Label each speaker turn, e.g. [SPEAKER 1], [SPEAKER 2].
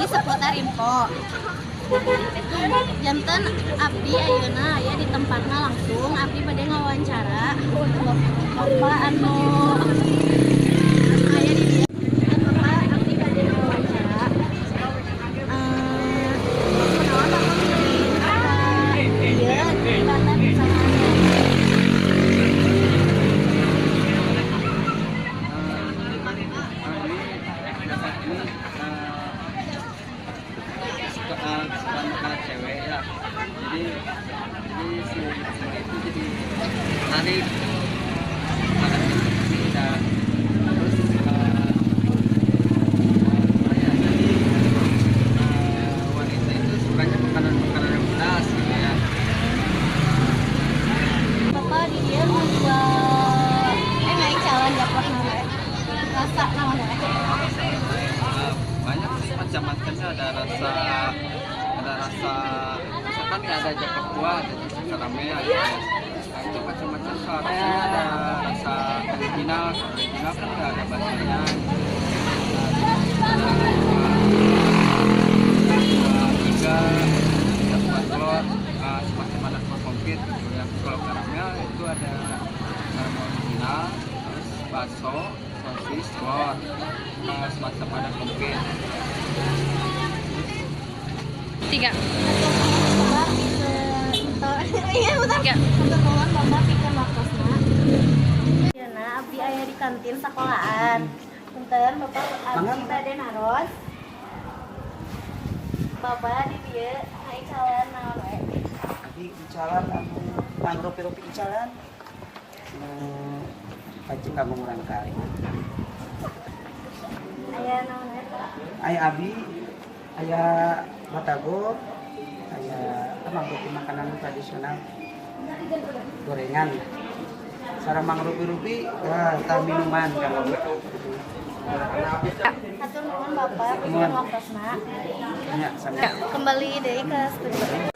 [SPEAKER 1] Di seputar info. Janten abdi ayeuna aya di tempatna langsung, abdi bade ngawawancara Bapak anu aya di dieu. Bapak, abdi bade ngawawancara. Kunaon Bapak milih usaha ieu tibatan usaha?
[SPEAKER 2] Ini suka suka makanan cewek ya, jadi si cewek itu jadi tertarik makan ini dan terus apa ya, jadi wanita itu sukanya makanan makanan yang pedas gitu ya.
[SPEAKER 1] Bapak di dieu ngajual ngaicalan gaplok naon we? Rasa naon we?
[SPEAKER 2] Banyak sih macam-macamnya, ada rasa misalkan ya, ada japlok kuah, ada japlok karamel, ada, nah, itu macam-macam soal rasanya. Ada rasa original. Kalau original kan nggak ada baksonya. Nah, ada dua, tiga, ada kuah telur, semacam ada kuah kompit gitu ya. Kalau karamel itu ada karamel original, terus bakso, sosis, telur, semacam ada kompit.
[SPEAKER 3] Tiga.
[SPEAKER 1] Bapak iya bentar.
[SPEAKER 3] Tiga.
[SPEAKER 1] Hatur nuhun, Bapak, pikeun waktosna. Ayeuna abdi aya di kantin sekolahan. Punten, Bapak, abdi bade naros. Bapak di dieu ngaicalan naon we?
[SPEAKER 4] Abi icalan anu mangrupi-rupi icalan nu pacing kanggo murangkalih.
[SPEAKER 1] Aya naon we, Pak?
[SPEAKER 4] Aya abi, aya batagor, aya mangrupi makanan tradisional, gorengan. Sareng mangrupi-rupi, wah, tah minuman kalau
[SPEAKER 1] Hatur nuhun, Bapak, pikeun
[SPEAKER 4] Nuhun.
[SPEAKER 1] waktosna.
[SPEAKER 4] Nya sami.
[SPEAKER 1] Kembali deui ke studio.